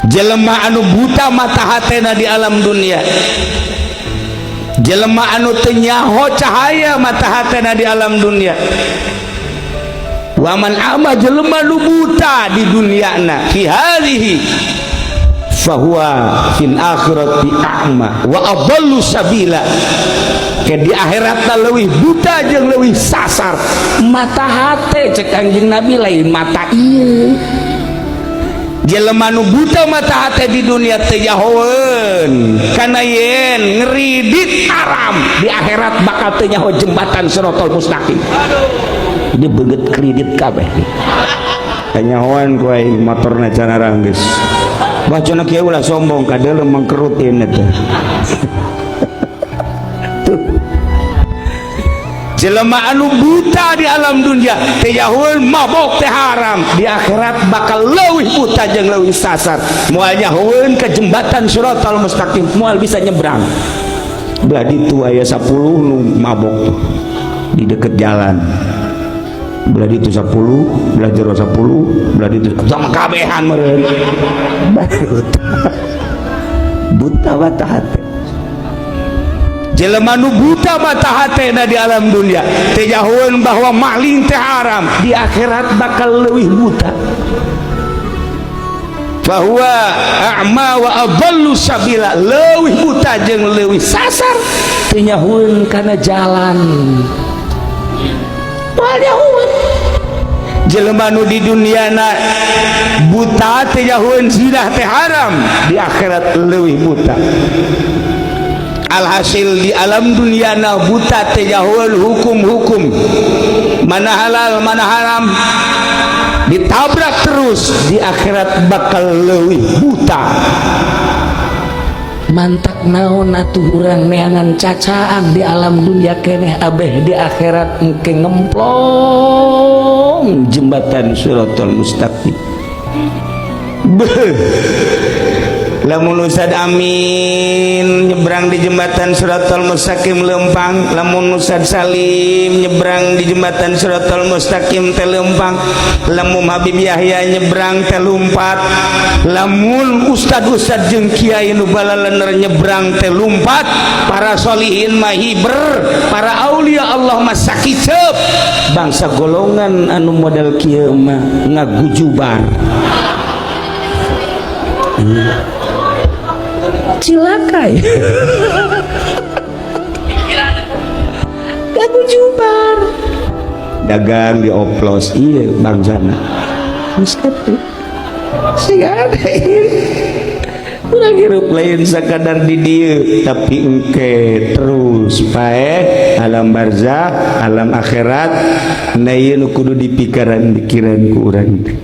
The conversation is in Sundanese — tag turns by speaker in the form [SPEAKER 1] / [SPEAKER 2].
[SPEAKER 1] Jelema anu buta mata hatena di alam dunia, jelema anu teu nyaho cahaya mata hatena di alam dunia. Waman ama, jelema nu buta di dunia na, fi hadhihi fahuwa fil akhirati a'ma wa adallu sabila. Ke di akhirat leuwih buta jeung leuwih sasar. Mata hate cek Kanjeng Nabi, lain mata ieu. Jelema nu buta mata hate di dunia teu nyahoeun kana yen ngeridit haram, di akhirat bakal teu nyaho jembatan Sirotol Mustaqim. Dia beget kredit kabeh kanyahoan ku aing, motorna can aranggeus. Bah, cenah kieu, ulah sombong, kadeuleu mangkerutin eta. Tuh. Jelema anu buta di alam dunia teu nyahoeun mabok teh haram, di akhirat bakal leuwih buta jeung leuwih sasar, moal nyahoeun ke jembatan Siratal Mustaqim, moal bisa nyebrang. Belah ditu aya 10 nu mabok tuh di deket jalan, belah ditu 10, belah jero 10, belah ditu sama kabehan meureun buta, buta mata hati. Jelema nu buta mata hatena di alam dunia teu nyahoeun bahwa maling teh haram, di akhirat bakal leuwih buta, bahwa a'ma wa adallu sabila, leuwih buta jeung leuwih sasar, teu nyahoeun kana jalan, moal nyahoeun. Jelema nu di duniana buta teu nyahoeun zina teh haram, di akhirat leuwih buta. Alhasil di alam dunia na buta teu nyahoeun hukum-hukum mana halal mana haram, ditabrak terus, di akhirat bakal leuwih buta.
[SPEAKER 2] Mantak naon atuh urang neangan cacaang di alam dunia keneh, abeh di akhirat engke ngemplong
[SPEAKER 1] jembatan Siratal Mustaqim. Beuh. Lamun Ustad Amin nyebrang di jembatan Siratal Mustaqim lempang, lamun Ustad Salim nyebrang di jembatan Siratal Mustaqim teh lempang, lamun Habib Yahya nyebrang teh lumpat, lamun ustad-ustad jeung kiai nu balalener nyebrang teh lumpat, para solihin mah hiber, para aulia Allah mah sakiceup, bangsa golongan anu model kieu mah ngagujubar.
[SPEAKER 2] Cilaka ya, ngagujubar.
[SPEAKER 1] Dagang dioplos, iya, bangsana.
[SPEAKER 2] Geus kitu sing ada
[SPEAKER 1] urang hirup lain sakadar di dieu, tapi engke terus paeh, alam barzah, alam akhirat. Nah, ieu nu kudu dipikiran pikiran ku urang teh.